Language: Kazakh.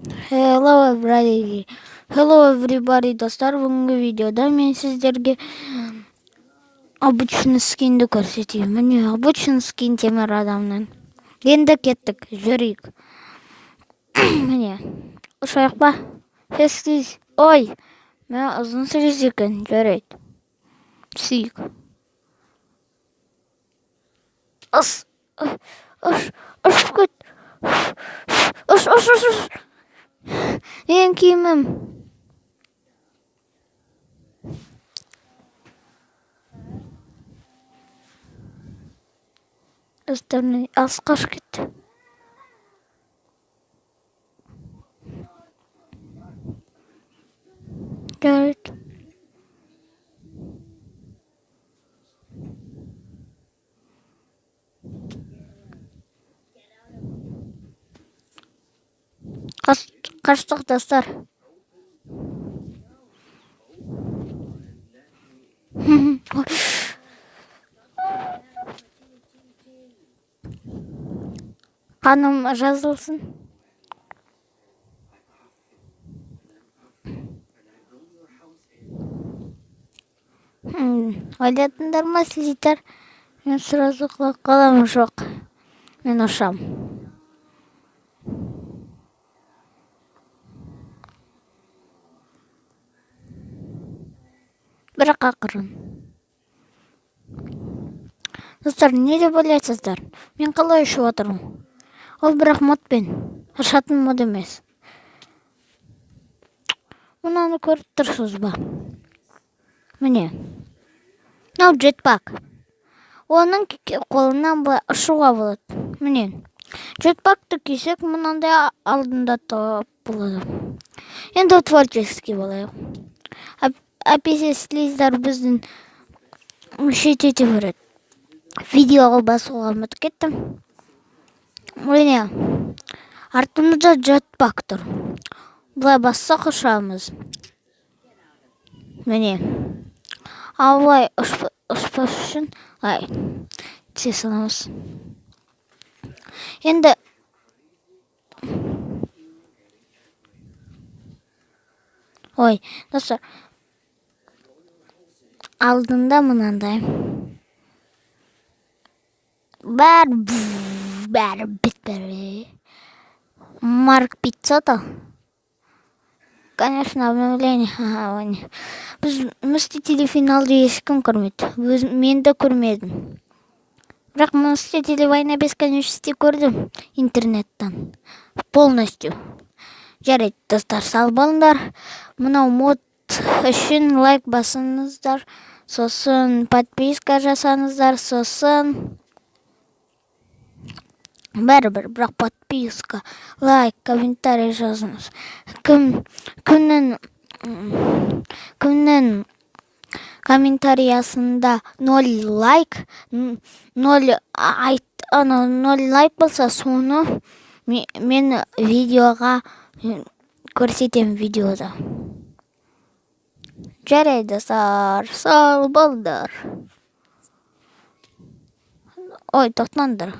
Hello everybody. Hello everybody, достар, бүгінгі видеода мен сіздерге обычный скинді көрсетейін. Міне, обычный скин темір адамның. Енді кеттік, жүрейік. Міне, ұшайық па? Тез. Ой, мә, ұзын слиз екен, жарайды. Түсейік. Ыс, ұш, ұшып кет. Ұш, ұш, ұш, ұш. Менің киімім. Достар, алыс қашып кетті. Жарайды. Қаштық, достар. Қаным жазылсын. Ойладыңдар ма сіздер? Мен сразу құлап қаламын. Жоқ. Мен ұшам. Бірақ ақырын. Достар, не деп ойлайсыздар? Мен қалай ұшып отырмын? Ол бірақ модпен. Ұшатын мод емес. Мынаны көріп тұрсыз ба? Міне. Мынау джетпак. Оның қолынан былай ұшуға болады. Міне. Джетпакты кисек, мынандай алдында топ болады. Енді творческий болайық. Әпесе слиздар біздің мүшет ете береді. Видеоға басуға ұмытып кеттім. Міне, артымызда джетпак тұр. Былай бассақ, ұшамыз. Міне. Ал былай ұшпас үшін былай түсе саламыз. Енді ой, достар, алдында мынандай. Бәрі бәрі бітпері. Марк 500. Конечно, обновление. Ага, міне. Біз Мстители финалды ешкім көрмеді. Өзім мен де көрмедім. Бірақ Мстители война бесконечности көрдім интернеттен. Полностью. Жарайды, достар, сау болыңдар. Мынау мод үшін лайк басыңыздар. Сосын подписка жасаңыздар. Сосын бәрібір, бірақ подписка, лайк, комментарий жазыңыз. Кім кімнің комментариясында 0 лайк, 0 айт, ана 0 лайк болса, соны мен видеоға көрсетемін видеода. Жарайды, достар, сау болыңдар. Ой, тоқтаңдар.